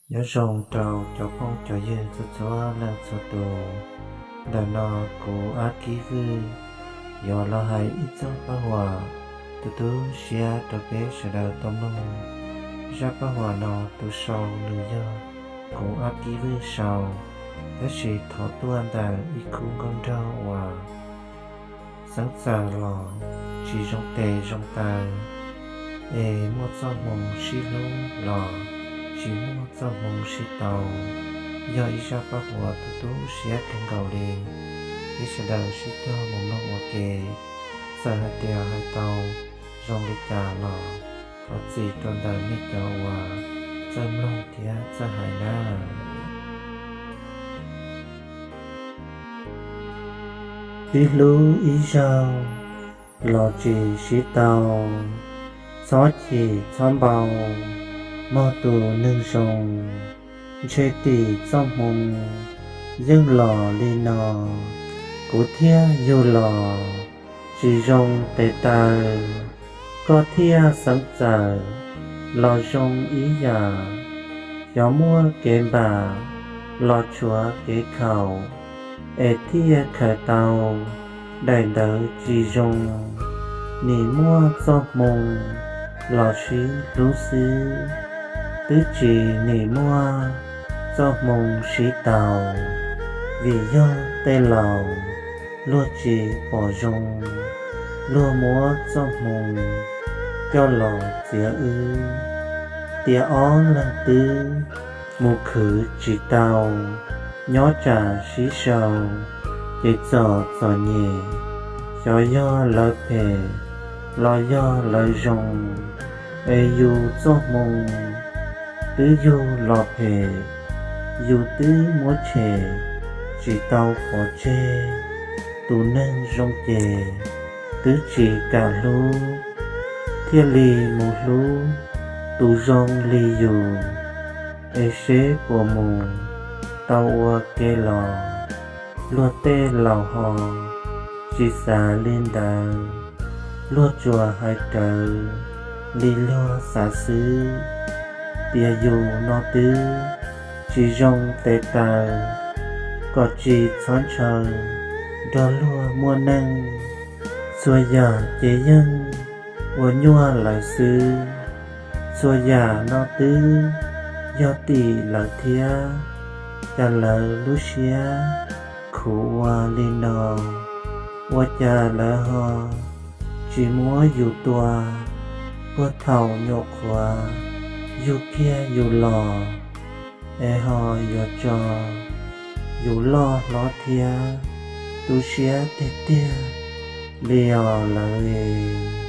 Nyob zoo rau cov phooj cov ywg txhua txhua leej txhua tus. Ntawm no kuv Ab Kib Vwj yuav los hais ib txoj paj huam tu tu siab rau peb sawv daws tau mloog. Zaj paj huam no tus sau nws yog kuv Ab Kib Vwj sau, tab sis thov tuaj ntawm ib khub nkauj nraug uas xeeb txawm los tsis zoo tes zoo taw, es muaj txoj hmoo sib hlub los tsis muaj txoj hmoo sib tau. Yog ib zaj paj huam tu tu siab kawg nkaus li. Peb sawv daws sib cog mus mloog ua ke, txawm hais tias hais tau zoo li cas los thov txim rau ntawm nej cov uas txawj mloog thiab txawj hais nawb. Sib hlub ib zaug los tsis sib tau, txhob chim txhob npau, mog tus neeg zoo, ntshe tim txoj hmoo yeej los li no, kuv thiab yug los tsis zoo tes taw, koj thiaj xeeb txawm los zoo ib yam, xyov muaj kev npam los tshuav kev khaum, es thiaj khaws tau daim ntawv tsis zoo. Nim muaj txoj hmoo los sib hlub xwb, twb tsis nim muaj txoj hmoo sib tau, vim yog tej laus luag tsis pom zoo, luag muab txoj hmoo coj los txiav wb. Tiam ob leeg twb mus khwv tsis tau, nyob tsam sib sau, ces txom txom nyem, xyov yog lawv phem los yog lawv zoo, es yus txoj hmoo twb yug los phem, yus twb muab tshem tsis tau pov tseg. Tus neeg zoo ces twb tsis kam hlub, thiaj li mus hlub tus zoo li yus, es seb puas mus tau ua ke los. Luag tej laus ho tsis xav li ntawd, luag tsuas hais rawv li luag xav xwb, tias yus no twb tsis zoo tes taw, kom tsis txhob ntshaw nrog luag muaj neej. Txhua yam ces yeej ua nyuaj lawv xwb, txhua yam no twb yog tim lawv thiab, cas lawv lub siab khuv ua li no, ua cas lawv ho tsis muab yus tua, puag thaum nyuam qhuav yug kiag yus los, es ho yuav tso yus loj hlob thiab, tu siab tiag tiag li os lawv es.